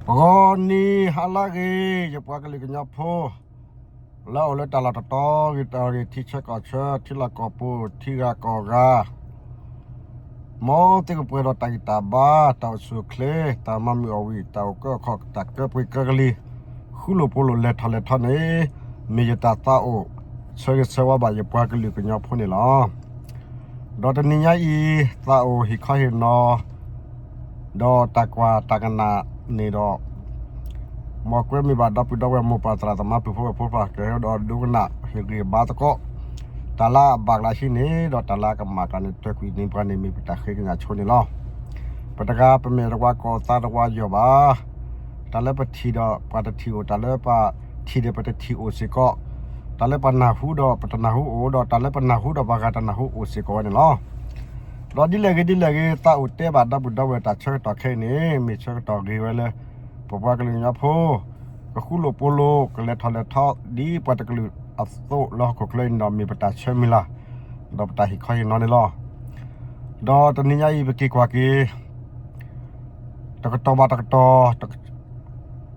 ဂီၤနံၤဟါလၢအဂ့ၤ ယပှၤကလုာ်ကညီဖိ လၢအအိၣ်လၢတၢ်လီၢ်တတီၤဂ့ၤတတီၤဂ့ၤ ထံဆၢကီၢ်ဆၢ ထံလီၢ်ကီၢ်ပူၤ ထံဂၤကီၢ်ဂၤ မ်သုကပှဲၤဒီးတၢ်ဂံၢ်တၢ်ဘါ တၢ်အိၣ်ဆူၣ်အိၣ်ချ့ တၢ်မၤမုာ်အီၣ်ဝံၣ် တၢ်အိၣ်ကၢအိၣ်ခီၣ် တၢ်ကၢပှ့ၤကၢကလံၤ ဃူလိာ်ဖိးလိာ်လဲၤထီၣ်လဲၤထီန့ၣ် မ့ၢ်ယတၢ်သးအိၣ် ဆၢဂ့ၤဆၢဝါဘၣ်ယပှၤကလုာ်ကညီဖိန့ၣ်လီၤ. ဒီးတနံၤညါအံၤ သးအိၣ်ဟ့ၣ်ခီဟ့ၣ်နီၤ ဒီးတၢ်ကွၢ်တၢ်ကနၣ်န့ၣ်ဒီး မ်ကွဲမုာ်ဘၣ်ဒီပုၢ်ဒီဝဲၢ်မိၢ်ပၢ်သရၣ်သမါပုၢ်ဖိဝဲၢ်ဖိ ပှၤကဟဲဒီးဒိကနၣ်ဟ့ၣ်ဂံၢ်ဘါသကိး တၢ်လၢအဘၣ်ကျါဟံးန့ၣ် ဒီးတၢ်လၢအကမၣ်ကျါန့ၣ် တၢ်ကွံာ်န့ၢ်ပှၤန့ၣ် မ့ၢ်ပတၢ်ဃ့ကညးဆိန့ၣ်လီၤ. ပတဂၤပမဲာ်တဝါကိးသးတဝါယီၢ်ဘၣ်. တၢ်လၢပထံၣ်ဒီးပှၤတထံၣ်အိၣ်, တၢ်လၢပထံၣ်ဒီးပတထံၣ်အိၣ်စ့ၢ်ကီး, တၢ်လၢပနၢ်ဟူဒီးပတနၢ်ဟူအိၣ်, ဒီးတၢ်လၢပနၢ်ဟူဒီးပှၤဂၤတနၢ်ဟူအိၣ်စ့ၢ်ကီးဝဲန့ၣ်လီၤ. ဒီးဒ်လဲၣ်ဂ့ၤဒ်လဲၣ်ဂ့ၤ သးအိၣ်တဲဘၣ်ဒီပုၢ်ဒီဝဲၢ်တၢ်ဆၢကတီၢ်ခဲအံၤန့ၣ် မ့ၢ်ဆၢကတီၢ်ဂ့ၤဝဲလၢ ပပှၤကလုာ်ကညီဖိ ကဃူလိာ်ဖိးလိာ် ကလဲၤထီၣ်လဲၤထီ ဒ်ပှၤတကလုာ်အသိးလၢဟီၣ်ခိၣ်ချၢအံၤန့ၣ်ဒီး မ့ၢ်ပတၢ်ဆၢမုၢ်လၢ် ဒီးပတၢ်ဟ့ၣ်ခီဟ့ၣ်နီၤန့ၣ်လီၤ. ဒီးတနံၤညါအံၤ ပက့ၤကွၢ်က့ၤ တကတီၢ်ဘၣ်တကတီၢ်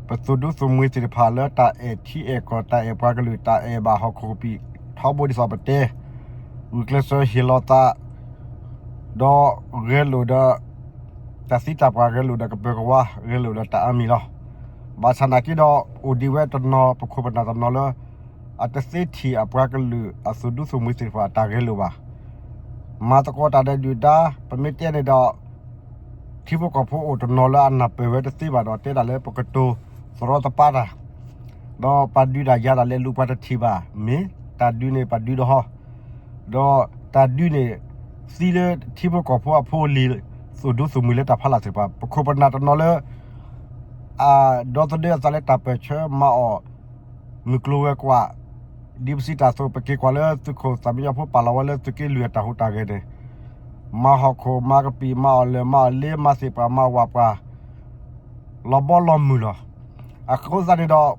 ပသုးဒူသုးမုၢ်သ့ၣ်တဖၣ်လၢတၢ်အဲၣ်ထံအဲၣ်ကီၢ် တၢ်အဲၣ်ပှၤကလုာ် တၢ်အဲၣ်ဘၣ်ဟီၣ်ခိၣ်ကပံာ် ထီဘိဒ်သိးပတဲ ဂုာ်ကျဲးစၢးဟ့ၣ်လီၤသး ဒီးဂဲၤလိာ်ဒီး တၢ်သံတၢ်ပှၢ် ဂဲၤလိာ်ဒီးကပၢၤကဝါ ဂဲၤလိာ်ဒီးတၢ်အါမံၤလီၤ. ဘၣ်ဆၣ်နာ်က့ဒီး အိၣ်ဒံးဝဲတနီၤ ပခိၣ်ပနၢ်တနီၤလၢ အတသ့ထံၣ်အပှၤကလုာ်အသုးဒူသုးမုၢ်သ့ၣ်တဖၣ်အတၢ်ဂဲၤလိာ်ဘၣ်. မၤသကိးတၢ်ဒီးဒုၣ်ဒါ ပမ့ၢ်တဲန့ၣ်ဒီး ထံဖိကီၢ်ဖိအိၣ်တနီၤလၢအနၢ်ပၢၢ်ဝဲတသ့ဘၣ်ဒီး တဲဒၣ်လၢပကတိၤသရီသပၢတၢ် ဒီးပှၤဒုးတၢ်ယၤတၢ်လဲၤလူၤပှၤတထံၣ်ဘၣ် မ့ၢ်တၢ်ဒုးန့ၣ် ပှၤဒုးဒီးဟီ ဒီးတၢ်ဒုးန့ၣ် သံလၢထံဖိကီၢ်ဖိအဖိအလံၤ သုးဒူသုးမုၢ်လၢတၢ်ဖီလာ်သ့ၣ်တဖၣ် ပခိၣ်ပနၢ်တနီၤလၢ အဒီသဒၢအသးလၢတၢ်ပၢၢ်ဆၢမၤအီၣ် မုၢ်ကျိၤဝဲၤကွာ် ဒ်ပစံးတၢ်အသိး ပက့ၤကွၢ်လၢသုးခိၣ်သးမံညီဖိပာ်လီၤဝဲလၢသုးက့လွံၢ်အတၢ်ဟူးတၢ်ဂဲၤန့ၣ် မၤဟီၣ်ခိၣ် မၤကပံာ် မၤအီၣ်လၢၢ် မၤအီၣ်လ့ မၤသ့ၣ်ပှၢ် မၤဝၣ်ပှၢ် လီၤဘီလီၤမုၢ်လီၤ. အဃိသတးန့ၣ်ဒီး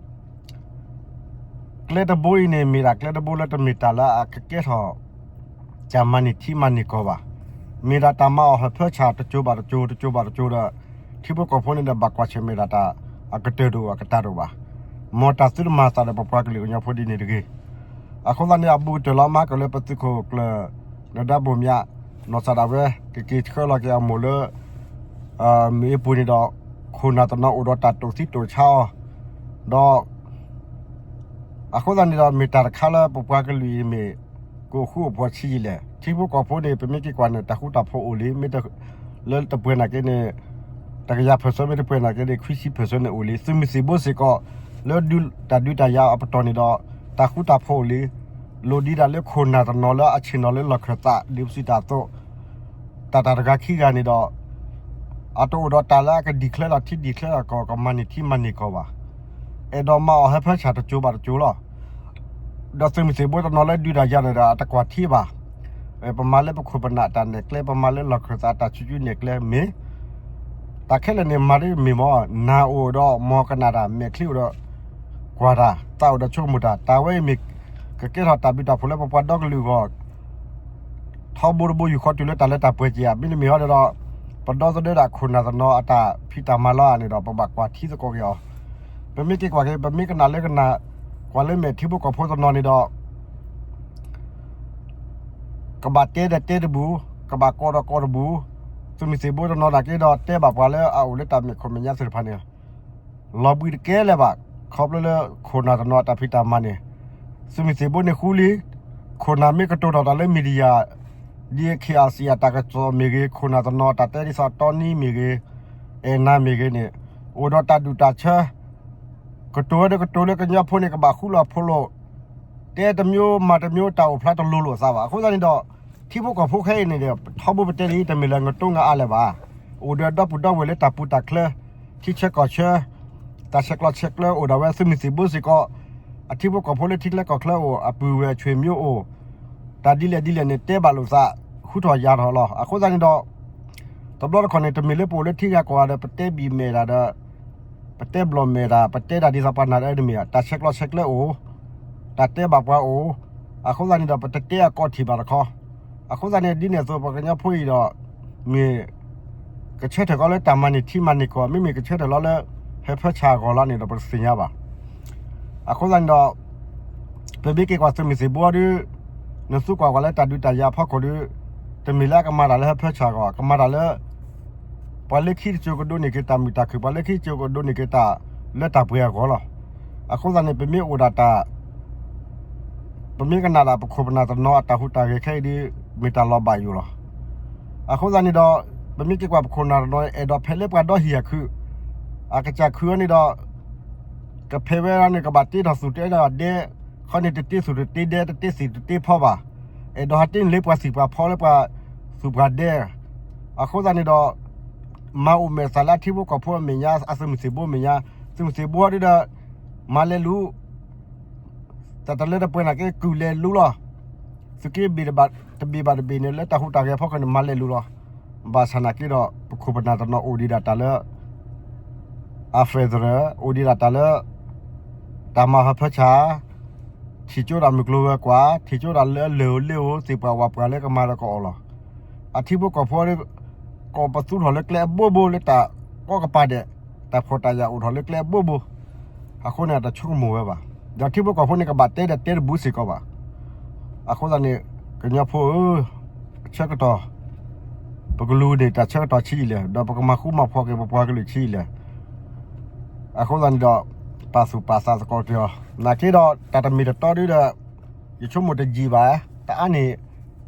ကျဲတဘိအံၤန့ၣ် မ့ၢ်ဒၣ်ကျဲတဘိလၢတမ့ၢ်တၢ်လၢအကကဲထီၣ် တၢ်မၤန့ၢ်ထံမၤန့ၢ်ကီၢ်ဘၣ်. မ့ၢ်ဒၣ်တၢ်မၤအီၣ်ဟၢဖၢဆၣ်တစိၤဘၣ်တစိၤ တစိၤဘၣ်တစိၤဒီး ထံဖိကီၢ်ဖိန့ၣ်ဒီး ဘၣ်ကွၢ်ဆၢၣ်မဲာ်ဒၣ်တၢ်အကတၢၢ်တအိၣ် အကတၢၢ်တအိၣ်ဘၣ်. မ်တၢ်သုတမၤသးဒီးပပှၤကလုာ်ကညီဖိဒ်န့ၣ်တဂ့ၤ. အဃိသတးန့ၣ် အဘူးကတၢၢ်လီၤ မၤကၢၢ်လၢပသုးခိၣ်ကျၢၢ် နၢၤဒါဘိၣ်မၠး နီၢ်စၢ်ဒၣ်ဝဲ ကက့ၤဆှၢလီၤက့ၤအမိၢ်လၢ မ့ၣ်အပူၤန့ၣ်ဒီး ခိၣ်နၢ်တနီၤအိၣ်ဒီးတၢ်တိာ်သံတိာ်ဆါအီၤ ဒီး အဃိသတးန့ၣ်ဒီး မ့ၢ်တၢ်တခါလၢပပှၤကလုာ်အံၤမ့ၢ် ကအိၣ်ဃူအိၣ်ဖိးဆံးယံာ်လဲၣ်. ထံဖိကီၢ်ဖိန့ၣ် ပမ့ၢ်က့ၤကွၢ်န့ၣ် တၢ်ဃူတၢ်ဖိးအိၣ်လံ မ့ၢ်လၢတပှဲၤနာ်က့န့ၣ် တကယၤpercent မ့ၢ်တပှဲၤနာ်က့န့ၣ် ခွံဆံpercentန့ၣ်အိၣ်လံ. သုးမုၢ်သံၣ်ဘိစ့ၢ်ကီး လၢတၢ်ဒုးတၢ်ယၤအပတီၢ်န့ၣ်ဒီး တၢ်ဃူတၢ်ဖိးအိၣ်လံ. လိၣ်ဒံးဒၣ်လၢခိၣ်နၢ်တနီၤလၢအဆ့ၣ်နီၤလၢလီၢ်ခၢၣ်သး ဒ်ပစံးတၢ်အသိး တၢ်တၢ်တဂၤခံဂၤန့ၣ်ဒီး အတအိၣ်ဒီးတၢ်လၢအက declare ဒီးထံ declare ဒီးကီၢ် ကမၤန့ၢ်ထံမၤန့ၢ်ကီၢ်ဘၣ်. အဲၣ်ဒိးမၤအီၣ်ဟၢဖၢဆၣ်တစိၤဘၣ်တစိၤလီၤ. ဒီးသုးမုၢ်သံၣ်ဘိတနီၤလၢဒုးတၢ်ယၤန့ၣ်ဒီး အတကွၢ်ထံဘၣ်. ပမၤလၢပခိၣ်ပနၢ်တၢ်နဲၣ်ကျဲ ပမၤလၢလီၢ်ခၢၣ်သးတၢ်ဆူၣ်ဆူၣ်နဲၣ်ကျဲမ့ၢ် တၢ်ခဲလၢာ်န့ၣ် မၤဒ်မ့ၢ်မ့ၢ် နၢ်အိၣ်ဒီးမၤကနၣ်တၢ် မဲာ်ချံအိၣ်ဒီးကွၢ်တၢ် သးအိၣ်ဒီးဆိကမိၣ်တၢ် တၢ်ဝဲအံၤမ့ၢ် ကကဲထီၣ်တၢ်ဘျုးတၢ်ဖှိၣ်လၢပပှၤဒီကလုာ်အဂီၢ် ထီဘိတဘိယူၢ်ဃီတုၤလၢတၢ်လၢတၢ်ပှဲၤက့ၤဧါ. မ့တမ့ၢ်ဟီဒီး ပဒီသဒၢဒၣ်ခိၣ်နၢ်တနီၤအတၢ်ဖံးတၢ်မၤလီၤဧါန့ၣ်ဒီး ပဘၣ်ကွၢ်ထံသကိးက့ၤအီၤ. ပမ့ၢ်က့ၤကွၢ်က့ၤ ပမ့ၢ်ကနၣ်လၢကနၣ် ကွၢ်လၢမဲာ်ထံဖိကီၢ်ဖိတနီၤန့ၣ်ဒီး ကဘၣ်တဲဒီးတဲတဘူၣ်, ကဘၣ်ကိးဒီးကိးတဘူၣ်, သုးမုၢ်သံၣ်ဘိတနီၤနာ်က့ဒီး တဲဘၣ်ပှၤလၢအအိၣ်လၢတၢ်မဲာ်ခိၣ်မဲာ်ညါသ့ၣ်တဖၣ်န့ၣ် လီၤဘှံးတကဲလၢၤဘၣ်, ခီဖျိလၢခိၣ်နၢ်တနီၤအတၢ်ဖံးတၢ်မၤန့ၣ် သုးမုၢ်သံၣ်ဘိန့ၣ်ဃူလံ, ခိၣ်နၢ်မ့ၢ်ကတိၤထီၣ်တၢ်လၢ media ဒ် KIC အတၢ်ကစီၣ်မ့ၢ်ဂ့ၤ, ခိၣ်နၢ်တနီၤအတၢ်တဲဒ်သိးတီနံမ့ၢ်ဂ့ၤ, အဲၣ်နၤမ့ၢ်ဂ့ၤန့ၣ် အိၣ်ဒီးတၢ်ဒူၣ်တၢ်ဆၢ ကတိၤဝဲဒၣ်ကတိၤလၢကညီဖိန့ၣ် ကဘၣ်ဃူလီၤဖိးလိာ်, တဲတမျိုးမၤတမျိုး တၢ်အိၣ်ဖျါတလိၤလိာ်အသးဘၣ်. အဃိသတးန့ၣ်ဒီး ထံဖိကီၢ်ဖိခဲအံၤန့ၣ်ဒီး ထီဘိပတဲဒ်အံၤ တမ့ၢ်လၢနတိငါအါလၢၤဘၣ်. အိၣ်ဒီးဒီပုၢ်ဒီဝဲၢ်လၢတၢ်ပူၤတၢ်ချၢ, ထံဆၢကီၢ်ဆၢ, တၢ်ဆဲးကျိးဆဲးကျၢအိၣ်ဒၣ်ဝဲ သုးမုၢ်သံၣ်ဘိစ့ၢ်ကီး, အထံဖိကီၢ်ဖိလၢထံချၢကီၢ်ချၢအိၣ်, အပုၢ်ဝဲၢ်ဆွေမျိုးအိၣ်, တၢ်ဒ်လဲၣ်ဒ်လဲၣ်န့ၣ် တဲဘၣ်လိာ်သး ဃူထီၣ်ယၤထီၣ်လီၤ. အဃိသတးန့ၣ်ဒီး တဘျီတခီၣ်န့ၣ် တမ့ၢ်လၢပအိၣ်လၢထံဂၤကီၢ်ဂၤဒီး ပတဲဘံၣ်မဲာ်တၢ်ဒီး ပတဲဘျီၣ်မဲာ်တၢ်, ပတဲတၢ်ဒ်သိးပှၤနာ်တမ့ၢ်, တၢ်ဆဲးကျိးဆဲးကျၢအိၣ်, တၢ်တဲဘၣ်ပှၤအိၣ်, အဃိသတးန့ၣ်ဒီး ပတတဲအကိးထံၣ်ဘၣ်တခီ. အဃိသတးန့ၣ် ဒ်န့ၣ်အသိး ပှၤကညီဖိအံၤဒီး မ့ၢ် ကဆၢထၢၣ်ကီးလၢတၢ်မၤန့ၢ်ထံမၤန့ၢ်ကီၢ်, မ့မ့ၢ်ကဆၢထၢၣ်လီၤလၢ ဟဲဖၢဆးအဂီၢ်လီၤန့ၣ်ဒီး ပတသ့ၣ်ညါဘၣ်. အဃိသတးန့ၣ်ဒီး ပမ့ၢ်က့ၤကွၢ်သုးမုၢ်သံၣ်ဘိဒီး နသူကွၢ်ကွၢ်လၢတၢ်ဒုးတၢ်ယၤအဖီခိၣ်ဒီး တမ့ၢ်လၢအကမၤတၢ်လၢဟဲဖၢဆးအဂီၢ်, ကမၤတၢ်လၢ ပှၤလၢခံတစိၤကဒိးန့ၢ်က့ၤတၢ်မုာ်တၢ်ခုၣ်, ပှၤလၢခံတစိၤကဒိးန့ၢ်က့ၤတၢ်လၢတၢ်ပှဲၤအဂီၢ်လီၤ. အဃိသတးန့ၣ် ပမ့ၢ်အိၣ်ဒၣ်တၢ် ပမ့ၢ်ကနၣ်ဒၣ်ပခိၣ်ပနၢ်တနီၤအတၢ်ဟူးတၢ်ဂဲၤခဲအံၤဒီး မ့ၢ်တၢ်လီၤဘၣ်ယိၣ်လီၤ. အဃိသတးန့ၣ်ဒီး ပမ့ၢ်က့ၤကွၢ်ပခိၣ်နၢ်တနီၤ အဲၣ်ဒိးဖဲးလၢပှၤဒီဟံၣ်အခုၣ်, အကစၢ်ခုၣ်အီၤန့ၣ်ဒီး ကဖဲးဝဲဒၣ်န့ၣ် ကဘၣ်တ့ထီၣ်သူၣ်တဲဒၣ်ဒဲ, ခီန့ၣ် တတ့သူၣ်တတ့ဒဲ တတ့သံၣ်တတ့ဖီဘၣ်. အဲၣ်ဒိးဟးတ့န့ၢ်လၢပှၤသံၣ်ပှၤဖီလၢပှၤသူၣ်ပှၤဒဲ. အဃိသတးန့ၣ်ဒီး မၤအိၣ်မဲာ်သၣ်လၢအထံဖိကီၢ်ဖိအမဲာ်ညါ အသုးမုၢ်သံၣ်ဘိအမဲာ်ညါ, သုးမုၢ်သံၣ်ဘိဒ်ဒီး မၤလဲၤလူၤ တၢ်တလၢတပှဲၤနာ်က့ ကုၢ်လဲၤလူၤလီၤ. သုးက့ဘ့ၣ်တဘ့ၣ်ဘၣ်တဘ့ၣ်န့ၣ် လၢတၢ်ဟူးတၢ်ဂဲၤအဖီခိၣ်န့ၣ် မၤလဲၤလူၤလီၤ. ဘၣ်ဆၣ်နာ်က့ဒီး ပခိၣ်ပနၢ်တနီၤအိၣ်ဒံးဒၣ်တၢ်လၢ အ federal အိၣ်ဒံးဒၣ်တၢ်လၢ တၢ်မၤဟးဖၢဆး, ထံၣ်ကၠိဒၣ်မုၢ်ကျိၤဝဲၤကွာ်, ထံၣ်ကၠိဒၣ်လၢအလၢၢ်ဧိၤလ့ဧိၤ သ့ၣ်ပှၢ်ဝၣ်ပှၢ်လၢကမၤဒီးကအီၣ်လီၤ. အထံဖိကီၢ်ဖိ ကီၢ်ပသူထီၣ်လၢကျဲအဘိဘိလၢတၢ်ကီကပၤဒဲး, တၢ်ဖှီၣ်တၢ်ယာ်အိၣ်ထီၣ်လၢကျဲအဘိဘိ, အဃိန့ၣ် အတဆိကမိၣ်ဝဲဘၣ်. ဒီးထံဖိကီၢ်ဖိန့ၣ် ကဘၣ်တဲဒီးတဲတဘူးစ့ၢ်ကီးဘၣ်. အဃိသတးန့ၣ် ကညီဖိဧၢ, ဆၢကတီၢ် ပကလူၤန့ၢ်တၢ်ဆၢကတီၢ်ဆံးယံာ်လဲၣ်, ဒီးပကမၤဃူမၤဖိးက့ၤပပှၤကလုာ်ဆံးယံာ်လဲၣ်. အဃိသတးန့ၣ်ဒီး ပာ်သူၣ်ပာ်သးသကိးက့ၤအီၤ, နာ်က့ဒီး တၢ်တမ့ၢ်တတီဒ်ဒီး ယဆိကမိၣ်တယံာ်ဘၣ်, တအါန့ၢ်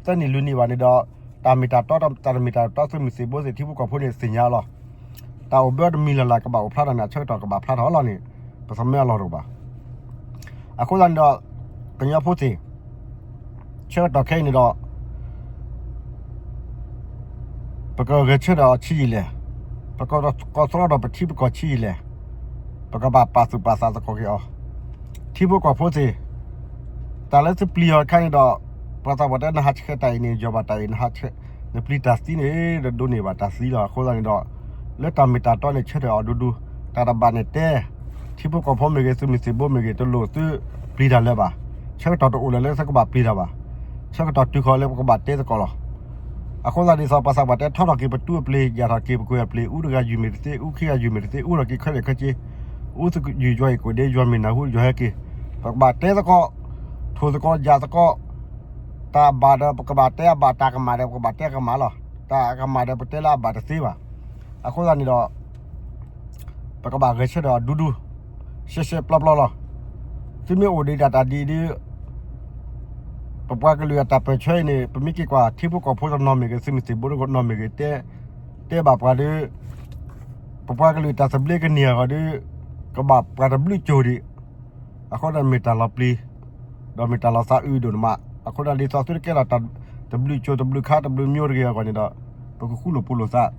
သၢနံၣ်လွံၢ်နံၣ်ဘၣ်န့ၣ်ဒီး တၢ်မ့ၢ်တၢ်တီ တၢ်တမ့ၢ်တၢ်တီ သုးမုၢ်သံၣ်ဘိသ့ၣ် ထံဖိကီၢ်ဖိန့ၣ်သ့ၣ်ညါလီၤ. တၢ်အိၣ်ဘၢတမံၤလၢ်လၢ်ကဘၣ်အိၣ်ဖျါထီၣ်န့ၣ် အဆၢကတီၢ်ကဘၣ်ဖျါထီၣ်လီၤန့ၣ် ပသးမၢအလီၢ်တအိၣ်ဘၣ်. အဃိသတးန့ၣ်ဒီး ကညီဖိသ့ၣ် ဆၢကတီၢ်ခဲအံၤန့ၣ်ဒီး ပကဂဲၤဆၢထၢၣ်အီၤဆံးယံာ်လဲၣ်, ပကကိးသြီဒီးပထံပကီၢ်ဆံးယံာ်လဲၣ်, ပကဘၣ်ပာ်သူၣ်ပာ်သးသကိးက့ၤအီၤ. ထံဖိကီၢ်ဖိသ့ၣ် တၢ်လၢသုပျံၤအီၤတခါန့ၣ်ဒီး ပှၤသးပှၢ်တဲ နဟးဆှဲးတၢ်အံၤန့ၣ် ယီၢ်ဘၣ်တၢ်အံၤ, နပျံၤတၢ်သံန့ၣ် တဒိးန့ၢ်ဘၣ်တၢ်သံလီၤ. အဃိသတးန့ၣ်ဒီး လၢတၢ်မ့ၢ်တၢ်တီန့ၣ် ဆၢထၢၣ်အီၤဒူဒူ, တၢ်တဘၣ်န့ၣ်တဲ, ထံဖိကီၢ်ဖိမ့ၢ်ဂ့ၤ သုးမုၢ်သံၣ်ဘိမ့ၢ်ဂ့ၤ တလိၣ်သုပျံၤတၢ်လၢၤဘၣ်. ဆၢကတီၢ်တအိၣ်လၢၤလၢသုကဘၣ်ပျံၤတၢ်ဘၣ်. ဆၢကတီၢ်တုၤဃီၤလၢပကဘၣ်တဲသကိးလီၤ. အဃိသတးဒ်သိး ပှၤသးပှၢ်တဲ ထီထီၣ်က့ၤပတူၢ်အပျ့ၤ, ယၢ်ထီၣ်က့ၤပကွဲၤအပျ့ၤ, အူတဂၤယုၢ်မ့ၢ်တသ့, အူခံဂၤယုၢ်မ့ၢ်တသ့, အူထီၣ်က့ၤခဲလၢာ်ခဲဆ့, အူယုၢ်ယွၤအံၤကိးဒ့ ယွၤမ့ၢ်နၢ်ဟူ ယွၤဟဲက့ၤ, ပကဘၣ်တဲသကိး, ထိၣ်သကိး ယၢ်သကိး, တၢ်ဘၣ်ဒီးပကဘၣ်တဲအဘၣ်, တၢ်ကမၣ်ဒီး ပကဘၣ်တဲကမၣ်လီၤ. တၢ်ကမၣ်ဒီးပတဲလၢအဘၣ်တသ့ဘၣ်. အဃိသတးန့ၣ်ဒီး ပကဘၣ်ဂဲၤဆၢထၢၣ်အီၤဒူဒူ, ရှဲရှဲပျီပျီလီၤ. သုမ့ၢ်အိၣ်ဒံးဒၣ်တၢ်ဒ်အံၤဒီး ပပှၤကလုာ်အတၢ်ပၢၢ်ဆၢအံၤန့ၣ် ပမ့ၢ်က့ၤကွၢ် ထံဖိကီၢ်ဖိတနီၤမ့ၢ်ဂ့ၤ, သုးမုၢ်သံၣ်ဘိတနီၤမ့ၢ်ဂ့ၤ, တဲ, တဲဘၣ်ပှၤဒီး ပပှၤကလုာ်တၢ်သဘျ့ကန့ၢ်အဂီၢ်ဒီး ကဘၣ်ပှၤတဘျုးကၠိၤဒံး, အဃိဒီးမ့ၢ်တၢ်လီၤပျံၤ, ဒီးမ့ၢ်တၢ်လီၤသးအုးဒိၣ်န့ၣ်မး. အဃိဒီးဒ်သိးသုတကဲထီၣ်တဘျုးကၠိၤတဘျုးခါ တဘျုးမၠိတဂ့ၤအဂီၢ်န့ၣ်ဒီး ပကဃူလိာ်ဖိးလိာ်သး